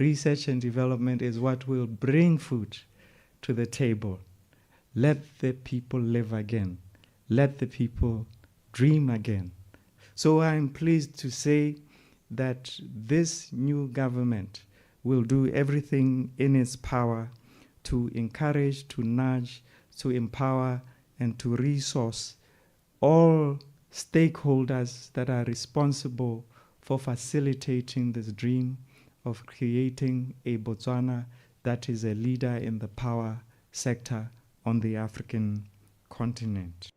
Research and development is what will bring food to the table. Let the people live again. Let the people dream again. So I'm pleased to say that this new government will do everything in its power to encourage, to nudge, to empower, and to resource all stakeholders that are responsible for facilitating this dream of creating a Botswana that is a leader in the power sector on the African continent.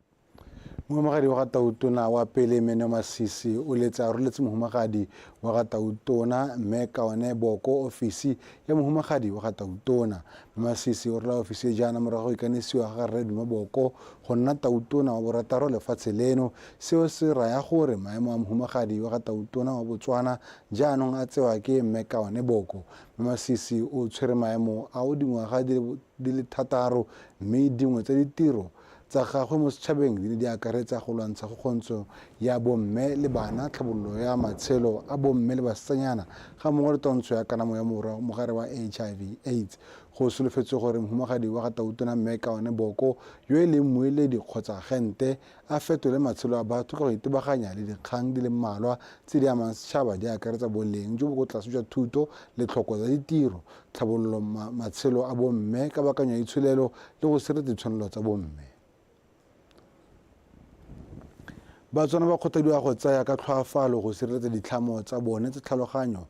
Mohumagadi wa ga Tautona wa pele, Meno Masisi, o letse a roletse mohumagadi wa ga Tautona, Mme Kaone Boko, ofisi ya mohumagadi wa ga Tautona. Mme Masisi o rola ofisi e jaana morago go ikanisiwa ga Rre Duma Boko go nna Tautona wa borataro lefatshe leno. Seo se raya gore maemo a mohumagadi wa ga Tautona wa Botswana jaanong a tsewa ke Mme Kaone Boko. Mme Masisi o tshwere maemo ao dingwaga di le 6, mme dingwe tsa ditiro tsa gagwe mo setšhabeng di ne di akaretsa go lwantsha kgokgontsho ya bomme le bana, tlhabololo ya matshelo a bomme le basetsanyana ga mmogo le twantsho ya kanamo ya mogare wa HIV AIDS. Go solofetswe gore mohumagadi wa ga Tautona, Mme Kaone Boko, yo e leng mmueledi kgotsa agente, a fetole matshelo a batho ka go itebaganya le dikgang di le mmalwa tse di amang setšhaba, di akaretsa boleng jo bo ko tlase jwa thuto, letlhoko la ditiro, tlhabololo matshelo a bomme, kabakanyo ya itsholelo le go sireletsa ditshwanelo tsa bomme. Batswana ba kgothadiwa go tsaya ka tlhoafalo go sireletsa ditlhamo tsa bone tsa tlhaloganyo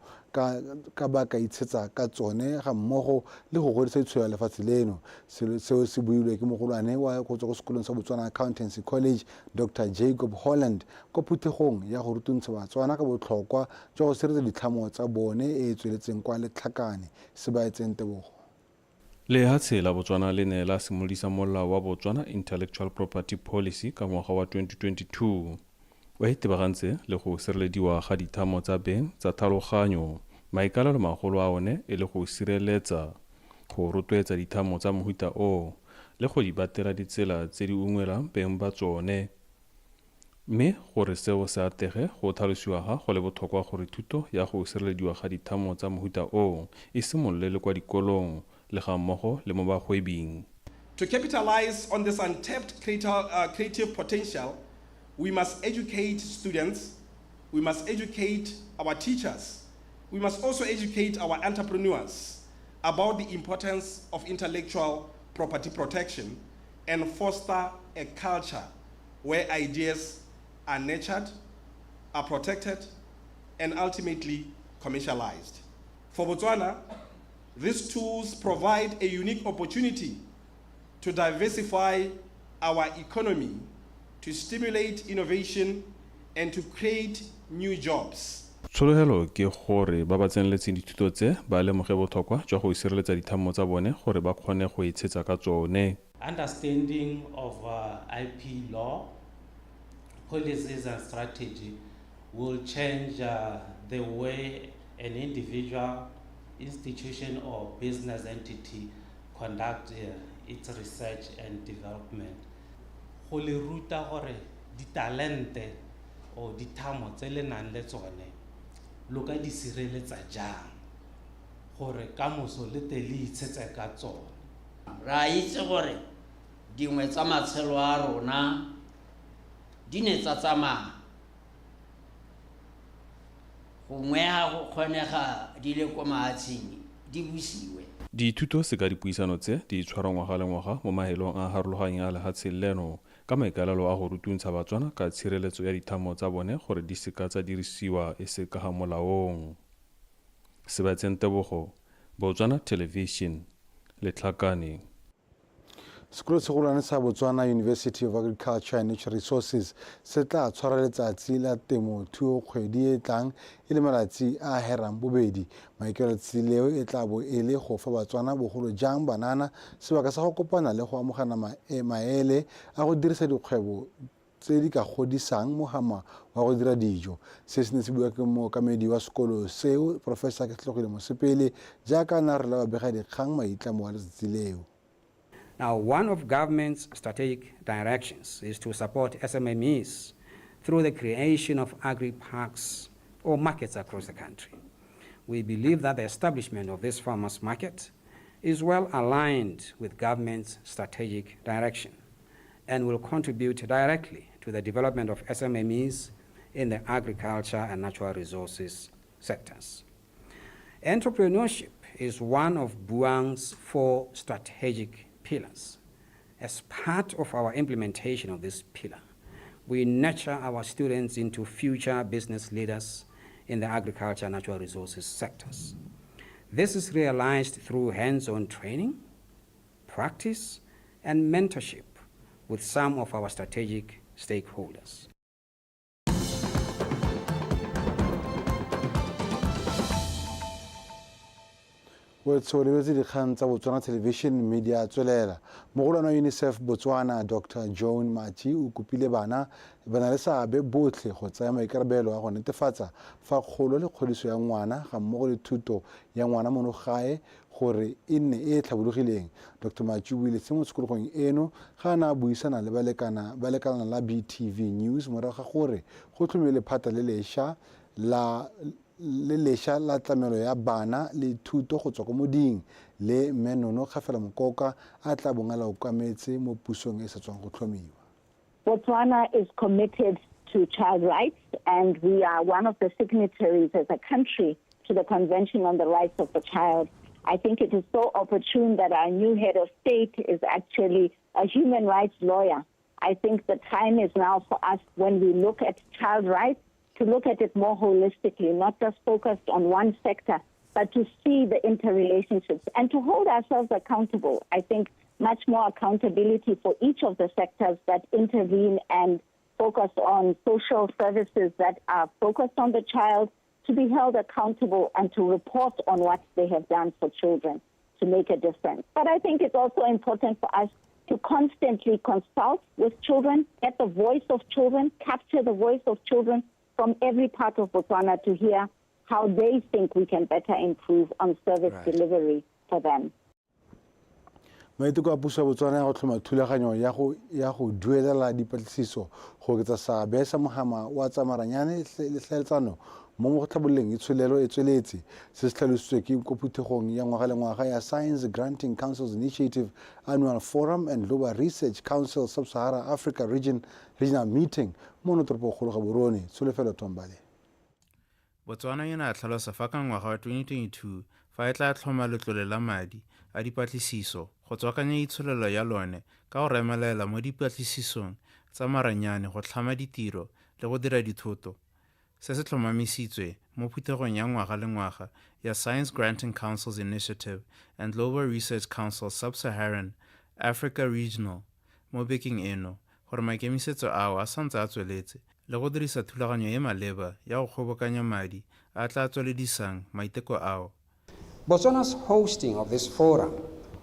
ka ba ka itshetsa ka tsone ga mmogo le go godisa itsholelo ya lefatshe leno. Seo se builwe ke mogolwane wa go tswa ko sekolong sa Botswana Accountancy College, Dr Jacob Holland, kwa phuthegong ya go rutuntsha Batswana ka botlhokwa jwa go sireletsa ditlhamo tsa bone e e tsweletseng kwa Letlhakane. Sebaetseng Tebogo. Lehatshe la Botswana le ne la simolodisa molao wa Botswana Intellectual Property Policy ka ngwaga wa 2022. O itebagantse le go sirelediwa ga dithamo tsa beng tsa tlhaloganyo, maikalelo magolo a one e le go sireletsa, go rotloetsa dithamo tsa mohuta oo le go di batela ditsela tse di ungwelang beng ba tsone. Mme gore seo se atlege, go tlhalosiwa ga go le botlhokwa gore thuto ya go sirelediwa ga dithamo tsa mohuta oo e simolole le kwa dikolong le ga mmogo le mo bagwebing. To capitalize on this untapped creative potential, we must educate students, we must educate our teachers, we must also educate our entrepreneurs about the importance of intellectual property protection and foster a culture where ideas are nurtured, are protected, and ultimately commercialized. For Botswana, these tools provide a unique opportunity to diversify our economy, to stimulate innovation, and to create new jobs. Tshologelo ke gore ba ba tseneletseng dithuto tse ba lemoge botlhokwa jwa go sireletsa dithamo tsa bone gore ba kgone go itshetsa ka tsone. Understanding of IP law, policies and strategy will change the way an individual, institution or business entity conduct its research and development. Go le ruta gore ditalente or dithamo tse le nang le tsone lo ka di sireletsa jang gore kamoso le te le itshetse ka tsone. Re a itse gore dingwe tsa matshelo a rona di ne tsa tsamaya, gongwe ga go kgonega di le ko mahatsheng di busiwe. Dithuto se ka dipuisano tse di tshwarwa ngwaga le ngwaga mo mahelong a a harologanyeng a lehatshe leno ka maikaelelo a go rutuntsha Batswana ka tshireletso ya dithamo tsa bone gore di seka tsa dirisiwa e se ka ga molaong. Sebaetseng Tebogo, Botswana Television, Letlhakane. Sekolo segolwane sa Botswana University of Agriculture and Natural Resources se tla tshwara letsatsi la temothuo kgwedi e tlang e le malatsi a herang bobedi. Maikaelelo letsatsi leo e tla bo e le go fa Batswana, bogolo jang banana, sebaka sa go kopana le go amogana maele a go dirisa dikgwebo tse di ka godisang mohama wa go dira dijo. Se se ne se bua ke mookamedi wa sekolo seo, Professor Ketlogile Mosepele, jaaka a ne a rola babegadikgang maitlamo wa letsatsi leo. Now, one of government's strategic directions is to support SMMEs through the creation of agri-parks or markets across the country. We believe that the establishment of this farmers market is well aligned with government's strategic direction and will contribute directly to the development of SMMEs in the agriculture and natural resources sectors. Entrepreneurship is one of Buang's 4 strategic pillars. As part of our implementation of this pillar, we nurture our students into future business leaders in the agriculture and natural resources sectors. This is realized through hands-on training, practice, and mentorship with some of our strategic stakeholders. Wetso lebetse dikgang tsa Botswana Television mme di a tswelela. Mogolwane wa UNICEF Botswana Dr Joan Matji o kopile bana ba na le seabe botlhe go tsaya maikarabelo a go netefatsa fa kgolo le kgodiso ya ngwana ga mmogo le thuto ya ngwana mono gae gore e nne e e tlhabologileng. Dr Matji o buile se mo tshokologong eno ga a ne a buisana le ba lekalana la BTV News morago ga gore go tlhomiwe lephata le lešwa la le lešwa la tlamelo ya bana le thuto go tswa ko moding le Mme Nono Kgafela Mokoka a tla bong a la okametse mo pusong e sa tswang go tlhomiwa. Botswana is committed to child rights, and we are one of the signatories as a country to the Convention on the Rights of the Child. I think it is so opportune that our new head of state is actually a human rights lawyer. I think the time is now for us, when we look at child rights, to look at it more holistically, not just focused on one sector, but to see the interrelationships and to hold ourselves accountable. I think much more accountability for each of the sectors that intervene and focus on social services that are focused on the child, to be held accountable and to report on what they have done for children to make a difference. But I think it's also important for us to constantly consult with children, get the voice of children, capture the voice of children from every part of Botswana to hear how they think we can better improve on service delivery for them. Maiteko a puso ya Botswana ya go tlhoma thulaganyo ya go duelela dipatlisiso go oketsa seabe sa mogama wa tsa maranyane le tlhaeletsano mo go tlhabololeng itsholelo e tsweletse. Se se tlhalositswe ke ko phuthegong ya ngwaga le ngwaga ya Science Granting Council's Initiative Annual Forum and Global Research Council Sub-Sahara Africa Regional Meeting mo toropokgolo Gaborone. Tsholofelo Thombale. Botswana e ne a tlhalosa fa ka ngwaga wa 2022 fa e tla tlhoma letlole la madi a dipatlisiso go tswakanya itsholelo ya lone ka go remelela mo dipatlisisong tsa maranyane go tlhama ditiro le go dira dithoto. Se se tlhomamisitswe mo phuthegong ya ngwaga le ngwaga ya Science Granting Council's Initiative and Global Research Council Sub-Saharan Africa Regional mo bekeng eno gore maikemisetso ao a santse a tsweletse le go dirisa thulaganyo e maleba ya go kgobokanya madi a tla tsweledisang maiteko ao. Botswana's hosting of this forum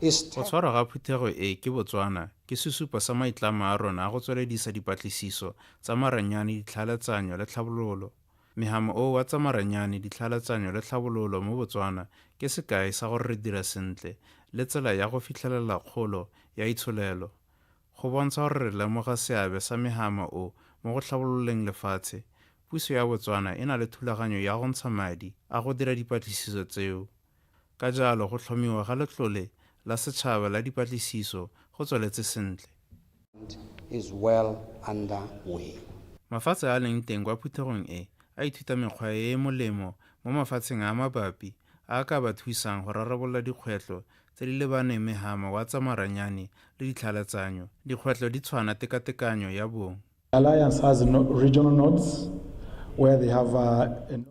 is Go tshwarwa ga phuthego e ke Botswana ke sesupo sa maitlamo a rona a go tsweledisa dipatlisiso tsa maranyane, ditlhaeletsanyo le tlhabololo. Mehamo o wa tsa maranyane, ditlhaeletsanyo le tlhabololo mo Botswana ke sekai sa gore re dira sentle le tsela ya go fitlhelela kgolo ya itsholelo. Go bontsha gore re lemoga seabe sa mehamo o mo go tlhabololeng lefatshe, puso ya Botswana e na le thulaganyo ya go ntsha madi a go dira dipatlisiso tseo. Ka jalo go tlhomiwa ga letlole la setšhaba la dipatlisiso go tsweletse sentle. Is well underway. Mafatshe a leng teng kwa phuthegong e a ithuta mekgwa e e molemo mo mafatsheng a mabapi a ka ba thusang go rarabolola dikgwetlho tse di lebaneng mehama wa tsa maranyane le ditlhaeletsanyo. Dikgwetlho di tshwana tekatekanyo ya bong. Alliance has no regional nodes where they have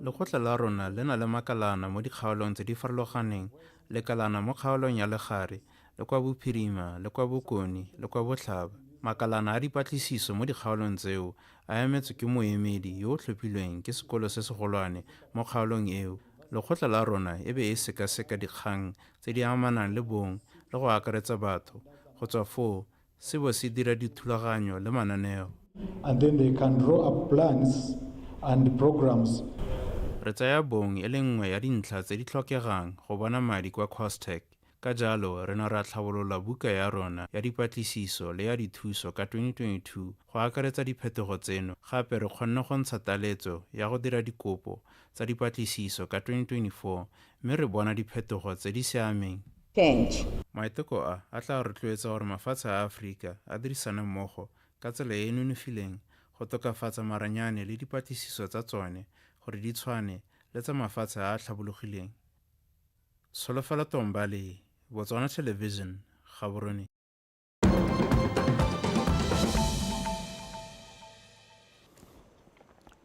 Lekgotla la rona le na le makalana mo dikgaolong tse di farologaneng, lekalana mo kgaolong ya legare, le kwa bophirima, le kwa bokone, le kwa botlhaba. Makalana a dipatlisiso mo dikgaolong tseo a emetswe ke moemedi yo o tlhophilweng ke sekolo se segolwane mo kgaolong eo. Lekgotla la rona e be e sekaseka dikgang tse di amanang le bong le go akaretsa batho. Go tswa foo se bo se dira dithulaganyo le mananeo. And then they can draw up plans and programs. Re tsaya bong e le nngwe ya dintlha tse di tlhokegang go bona madi kwa COSTECH. Ka jalo re ne ra tlhabolola buka ya rona ya dipatlisiso le ya dithuso ka 2022 go akaretsa diphetogo tseno. Gape re kgonne go ntsha taletso ya go dira dikopo tsa dipatlisiso ka 2024 mme re bona diphetogo tse di siameng. Change. Maiteko a a tla rotloetsa gore mafatshe a Aforika a dirisane mmogo ka tsela e e nonofileng go tokafatsa maranyane le dipatlisiso tsa tsone gore di tshwane le tsa mafatshe a a tlhabologileng. Tsholofelo Tombale, Botswana Television, Gaborone.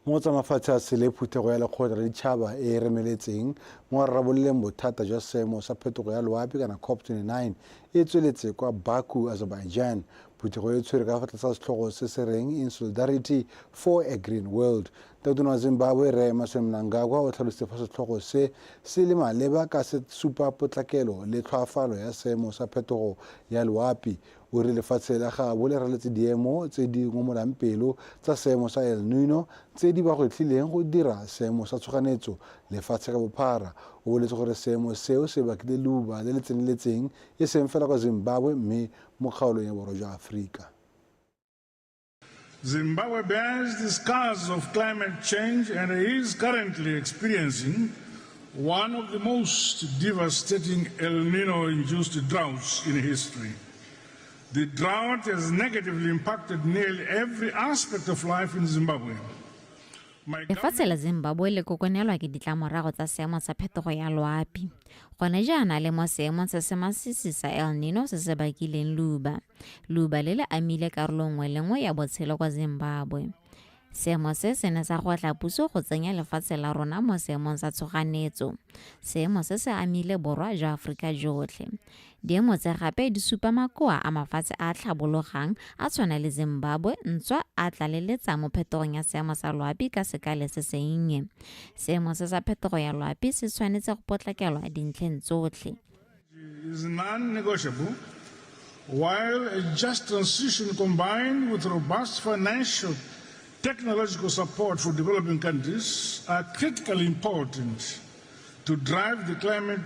Mo tsa mafatshe a sele phuthego ya lekgotla la ditšhaba e e remeletseng mo go rarabololeng bothata jwa seemo sa phetogo ya loapi kana COP29 e tsweletse kwa Baku, Azerbaijan. Phuthego e tshwere ka fa tlase ga setlhogo se se reng In Solidarity for a Green World. Tautona wa Zimbabwe Rre Emmerson Mnangagwa o tlhalositse fa setlhogo se se le maleba ka se supa potlakelo le tlhwaafalo ya seemo sa phetogo ya loapi. O rile lefatshe la gaabo le raletse diemo tse di ngomolang pelo tsa seemo sa El Nino tse di ba gwetlhileng go dira seemo sa tshoganetso lefatshe ka bophara. O boletse gore seemo seo se bakile leuba le le tseneletseng e seng fela kwa Zimbabwe mme mo kgaolong ya borwa jwa Aforika. Zimbabwe bears the scars of climate change and is currently experiencing one of the most devastating El Nino-induced droughts in history. The drought has negatively impacted nearly every aspect of life in Zimbabwe. Lefatshe la Zimbabwe le kokonelwa ke ditlamorago tsa seemo sa phetogo ya loapi. Gone jaana le mo seemong se se masisi sa El Nino se se bakileng leuba. Leuba le le amile karolo nngwe le nngwe ya botshelo kwa Zimbabwe. Seemo se se ne sa gwetla puso go tsenya lefatshe la rona mo seemong sa tshoganetso. Seemo se se amile borwa jwa Aforika jotlhe. Diemo tse gape di supa makoa a mafatshe a a tlhabologang a tshwana le Zimbabwe ntswa a tlaleletsa mo phetogong ya seemo sa loapi ka sekale se sennye. Seemo se sa phetogo ya loapi se tshwanetse go potlakelwa dintlheng tsotlhe. Is non-negotiable, while a just transition combined with robust financial technological support for developing countries are critically important to drive the climate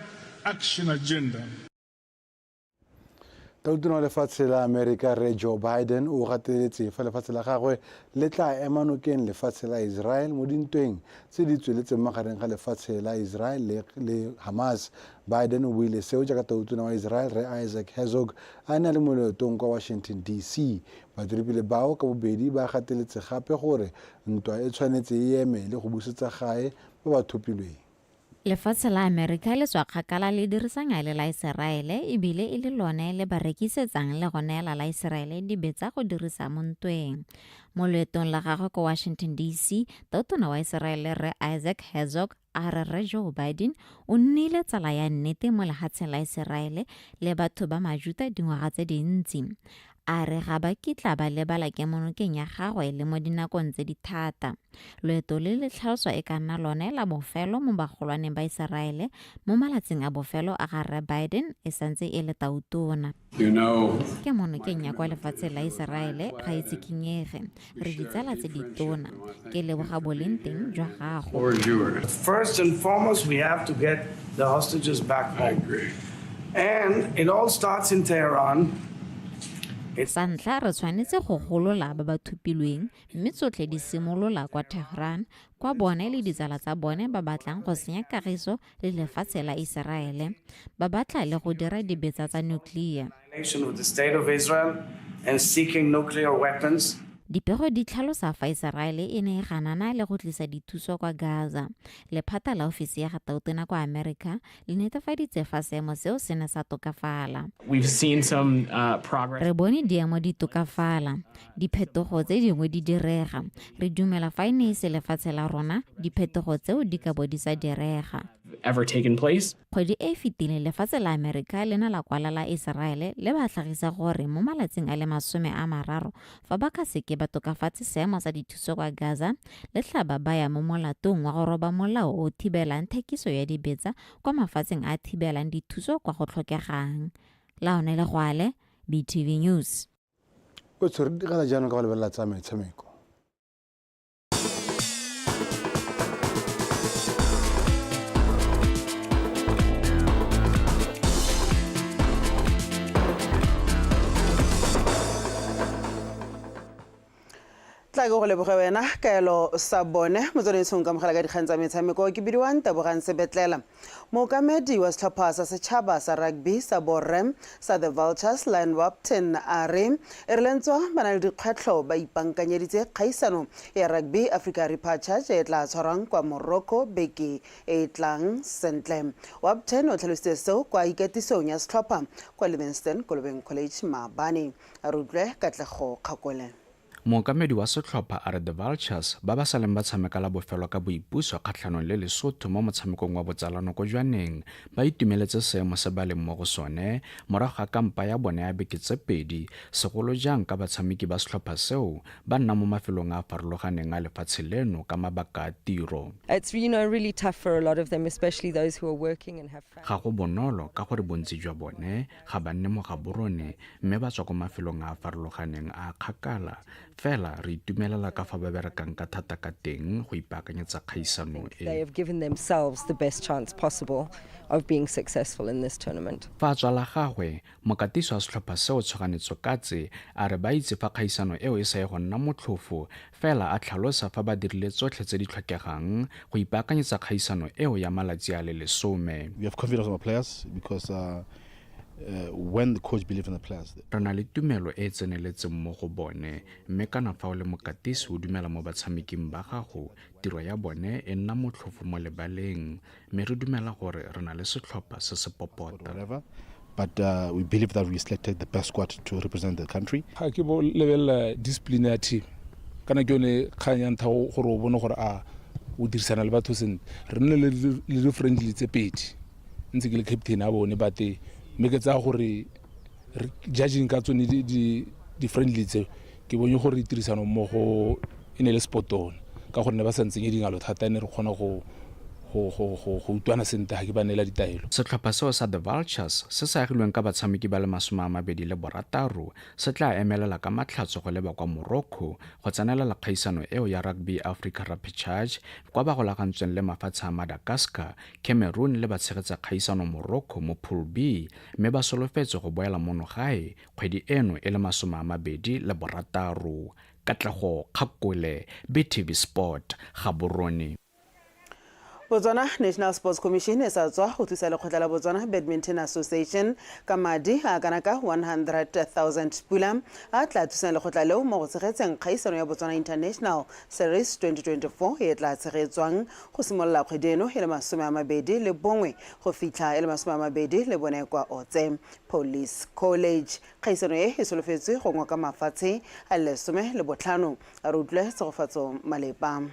action agenda. Tautona wa lefatshe la Amerika Rre Joe Biden o gateletse fa lefatshe la gagwe le tla ema nokeng lefatshe la Israel mo dintweng tse di tsweletseng magareng ga lefatshe la Israel le, le Hamas. Biden o buile seo jaaka tautona wa Israel Rre Isaac Herzog a ne a le mo loetong kwa Washington DC. Baeteledipele bao ka bobedi ba gateletse gape gore ntwa e tshwanetse e eme le go busetsa gae ba ba thopilweng. Lefatshe la Amerika le tswa kgakala le dirisanya le la Iseraele e bile e le lone le ba rekisetsang le go neela la Iseraele dibetsa go dirisa mo ntweng. Mo loetong la gagwe ko Washington DC, tautona wa Iseraele Rre Isaac Herzog a re Rre Joe Biden o nnile tsala ya nnete mo lehatsheng la Iseraele le batho ba Majuta dingwaga tse dintsi. A re ga ba kitla ba lebala kemonokeng ya gagwe le mo dinakong tse di thata. Loeto le le tlhaloswa e ka nna lone la bofelo mo bagolwaneng ba Iseraele mo malatsing a bofelo a ga Rre Biden e santse e le tautona. You know, Kemonokeng ya kwa lefatsheng la Iseraele ga e tshikinyege. Re ditsala tse ditona. Ke leboga boleng teng jwa gago. Or yours. First and foremost, we have to get the hostages back home. I agree. And it all starts in Tehran. Sa ntlha re tshwanetse go golola ba ba thopilweng mme tsotlhe di simolola kwa Tehran, kwa bone le ditsala tsa bone ba batlang go senya kagiso le lefatshe la Iseraele. Ba batla le go dira dibetsa tsa nuclear. Violation of the state of Israel and seeking nuclear weapons. Dipego di tlhalosa fa Iseraele e ne e ganana le go tlisa dithuso kwa Gaza. Lephata la ofisi ya ga Tautona kwa Amerika le netefaditse fa seemo seo se ne sa tokafala. We've seen some progress. Re bone diemo di tokafala, diphetogo tse dingwe di direga. Re dumela fa e ne e se lefatshe la rona, diphetogo tseo di ka bo di sa direga. Ever taken place. Kgwedi e e fetileng lefatshe la Amerika le ne la kwala la Iseraele le ba tlhagisa gore mo malatsing a le 30 fa ba ka seke ba tokafatse seemo sa dithuso kwa Gaza, le tla ba baya mo molatong wa go roba molao o thibelang thekiso ya dibetsa kwa mafatsheng a thibelang dithuso kwa go tlhokegang. Laone Legwale, BTV News. O tshwere digala jaanong ka go lebelela tsa metshameko. Tla ke go leboge wena kaelo sa bone motsweding ka mogala ka dikgang tsa metshameko ke bidiwang Tebogang Sebetlela. Mookamedi wa setlhopha sa setšhaba sa rugby sa borre sa The Vultures, Lion Wapton, a re e re lentswa ba na le dikgwetlho ba ipankanyeditse kgaisano ya Rugby Africa Repechage e tla tshwarwang kwa Morocco beke e e tlang sentle. Wapton o tlhalositse seo kwa ikatisong ya setlhopha kwa Livingston Kolobeng College maabane. A re utlwe Katlego Kgakole. Mookamedi wa setlhopha a re The Vultures, ba ba saleng ba tshameka la bofelo ka boipuso kgatlhanong le Lesotho mo motshamekong wa botsalano ko Jwaneng, ba itumeletse seemo se ba leng mo go sone morago ga kampa ya bone ya beke tse pedi, segolo jang ka batshameki ba setlhopha seo ba nna mo mafelong a a farologaneng a lefatshe leno ka mabaka a tiro. It's really tough for a lot of them, especially those who are working and have Ga go bonolo ka gore bontsi jwa bone ga ba nne mo Gaborone mme ba tswa ko mafelong a a farologaneng a a kgakala, fela re itumelela ka fa ba berekang ka thata ka teng go ipaakanyetsa kgaisano e. They have given themselves the best chance possible of being successful in this tournament. Fa a tswa la gagwe, mokatisi wa setlhopha seo Tshoganetso Katse a re ba itse fa kgaisano eo e sa ye go nna motlhofo, fela a tlhalosa fa ba dirile tsotlhe tse di tlhokegang go ipaakanyetsa kgaisano eo ya malatsi a le lesome. We have confidence in our players because when the coach believes in the players. Re na le tumelo e e tseneletseng mo go bone, mme kana fa o le mokatisi o dumela mo batshameking ba gago, tiro ya bone e nna motlhofo mo lebaleng, mme re dumela gore re na le setlhopha se se popota. Whatever. But we believe that we selected the best squad to represent the country. Ga ke bo lebelela discipline ya team, kana ke yone kgang ya ntlha gore o bone gore a o dirisana le batho sentle. Re nne le di-friendly tse pedi ntse ke le captain a bone, but mme ke tsaya gore judging ka tsone di-friendly tseo, ke bone gore tirisano mmogo e ne le spot on, ka gonne ba sa ntsenye dingalo thata, ne re kgona go utlwana sentle ga ke ba neela ditaelo. Setlhopha seo sa The Vultures se se agilweng ka batshameki ba le 26 se tla emelela ka matlhatso go leba kwa Morocco go tsenelela kgaisano eo ya Rugby Africa Repechage, kwa ba golagantsweng le mafatshe a Madagascar, Cameroon le batshegetsa kgaisano Morocco mo Pool B, mme ba solofetse go boela mono gae kgwedi eno e le 26. Katlego Kgakole, BTV Sport, Gaborone. Botswana National Sports Commission e sa tswa go thusa lekgotla la Botswana Badminton Association ka madi a kana ka 100,000 pula a tla thusang lekgotla leo mo go tshegetseng kgaisano ya Botswana International Series 2024 e tla tshegetswang go simolola kgwedi eno e le 21 go fitlha e le 24 kwa Otse Police College. Kgaisano e e solofetswe go ngoka mafatshe a le 15. A re utlwe Tshegofatso Malepa.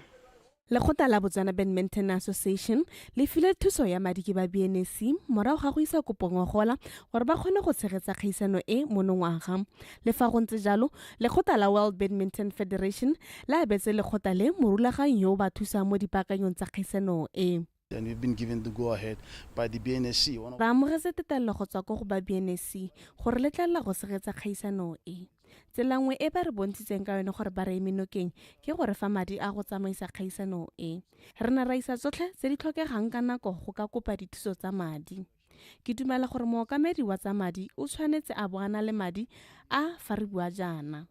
Lekgotla la Botswana Badminton Association le file thuso ya madi ke ba BNSC morago ga go isa kopo ngogola gore ba kgone go tshegetsa kgaisano e monongwaga. Le fa go ntse jalo, lekgotla la World Badminton Federation le abetse lekgotla le morulaganyi yo o ba thusang mo dipaakanyong tsa kgaisano e. And we've been given the go-ahead by the BNSC. Re amogetse tetelelo go tswa ko go ba BNSC gore le tlalela go tshegetsa kgaisano e. Tsela nngwe e ba re bontshitseng ka yone gore ba re eme nokeng ke gore fa madi a go tsamaisa kgaisano e. Re ne ra isa tsotlhe tse di tlhokegang ka nako go ka kopa dithuso tsa madi. Ke dumela gore mookamedi wa tsa madi o tshwanetse a bo a na le madi a fa re bua jaana.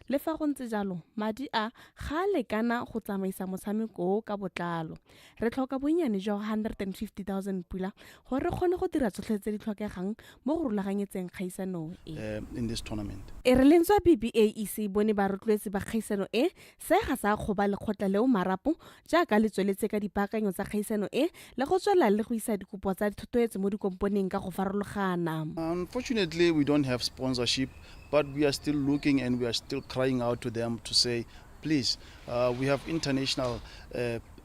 Le fa go ntse jalo, madi a ga a lekana go tsamaisa motshameko o ka botlalo. Re tlhoka bonnyane jwa 150,000 pula gore re kgone go dira tsotlhe tse di tlhokegang mo go rulaganyetseng kgaisano e. In this tournament. E re lentswa BBA e se bone barotloetsi ba kgaisano e, se ga sa kgoba lekgotla leo marapo jaaka le tsweletse ka dipaakanyo tsa kgaisano e le go tswelela le go isa dikopo tsa dithotloetso mo dikomponeng ka go farologana. Unfortunately, we don't have sponsorship, but we are still looking and we are still crying out to them to say, please, we have international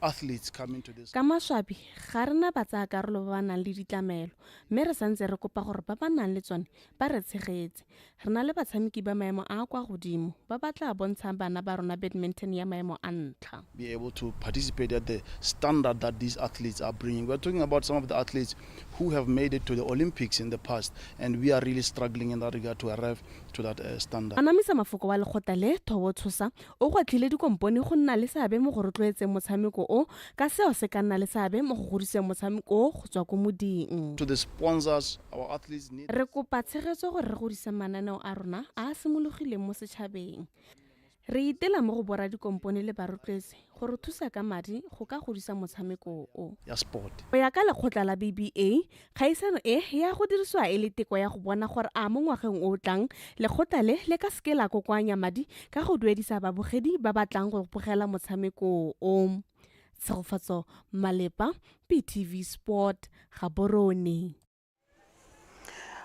athletes coming to this. Ka maswabi, ga re na batsayakarolo ba ba nang le ditlamelo, mme re santse re kopa gore ba ba nang le tsone ba re tshegetse. Re na le batshameki ba maemo a a kwa godimo ba ba tla bontshang bana ba rona badminton ya maemo a ntlha. Be able to participate at the standard that these athletes are bringing. We are talking about some of the athletes who have made it to the Olympics in the past, and we are really struggling in that regard to arrive to that standard. Anamisa mafoko wa lekgotla le Thobo Tshosa o gwetlhile dikompone go nna le seabe mo go rotloetseng motshameko o, ka seo se ka nna le seabe mo go godiseng motshameko o go tswa ko moding. To the sponsors, our athletes need Re kopa tshegetso gore re godise mananeo a rona a a simologileng mo setšhabeng. Re itela mo go boradikompone le barotloetsi go re thusa ka madi go ka godisa motshameko o. Ya sport. Go ya ka lekgotla la BBA, kgaisano e ya go dirisiwa e le teko ya go bona gore a mo ngwageng o o tlang lekgotla le le ka seke la kokoanya madi ka go duedisa babogedi ba ba tlang go bogela motshameko o. Tshegofatso Malepa, BTV Sport, Gaborone.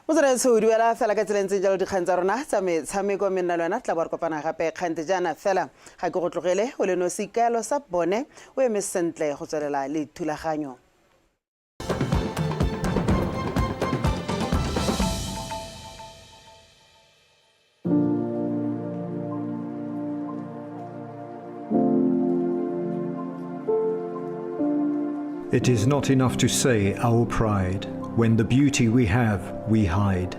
Motsweding o duela fela ka tsela e ntseng jalo dikgang tsa rona tsa metshameko mme nna le wena tla bo re kopana gape kgante jaana fela ga ke go tlogele o le nosi kaelo sa bone o eme sentle go tswelela le thulaganyo. It is not enough to say our pride, when the beauty we have we hide.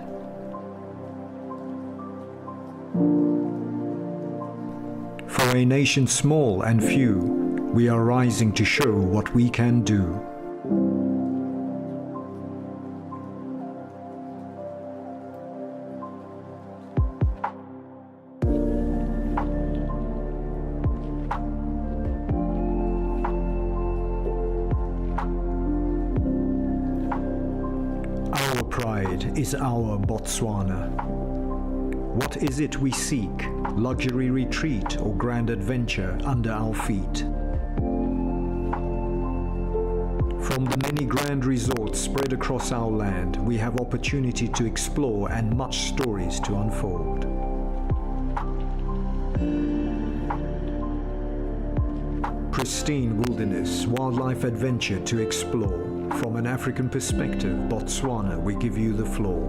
For a nation small and few, we are rising to show what we can do. Our pride is our Botswana. What is it we seek? Luxury retreat or grand adventure under our feet? From the many grand resorts spread across our land, we have opportunity to explore and much stories to unfold. Pristine wilderness, wildlife adventure to explore. From an African perspective, Botswana, we give you the floor.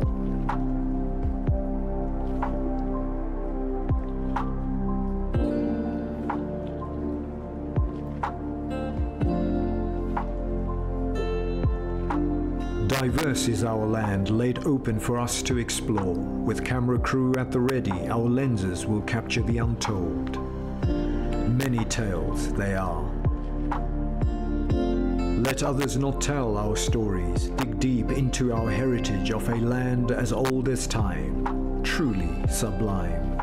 Diverse is our land laid open for us to explore. With camera crew at the ready, our lenses will capture the untold. Many tales they are. Let others not tell our stories. Dig deep into our heritage of a land as old as time, truly sublime.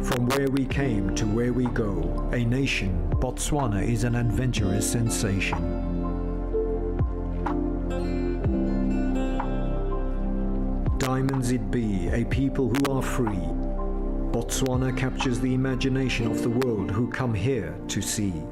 From where we came to where we go, a nation, Botswana is an adventurous sensation. Diamonds it be, a people who are free. Botswana captures the imagination of the world who come here to see.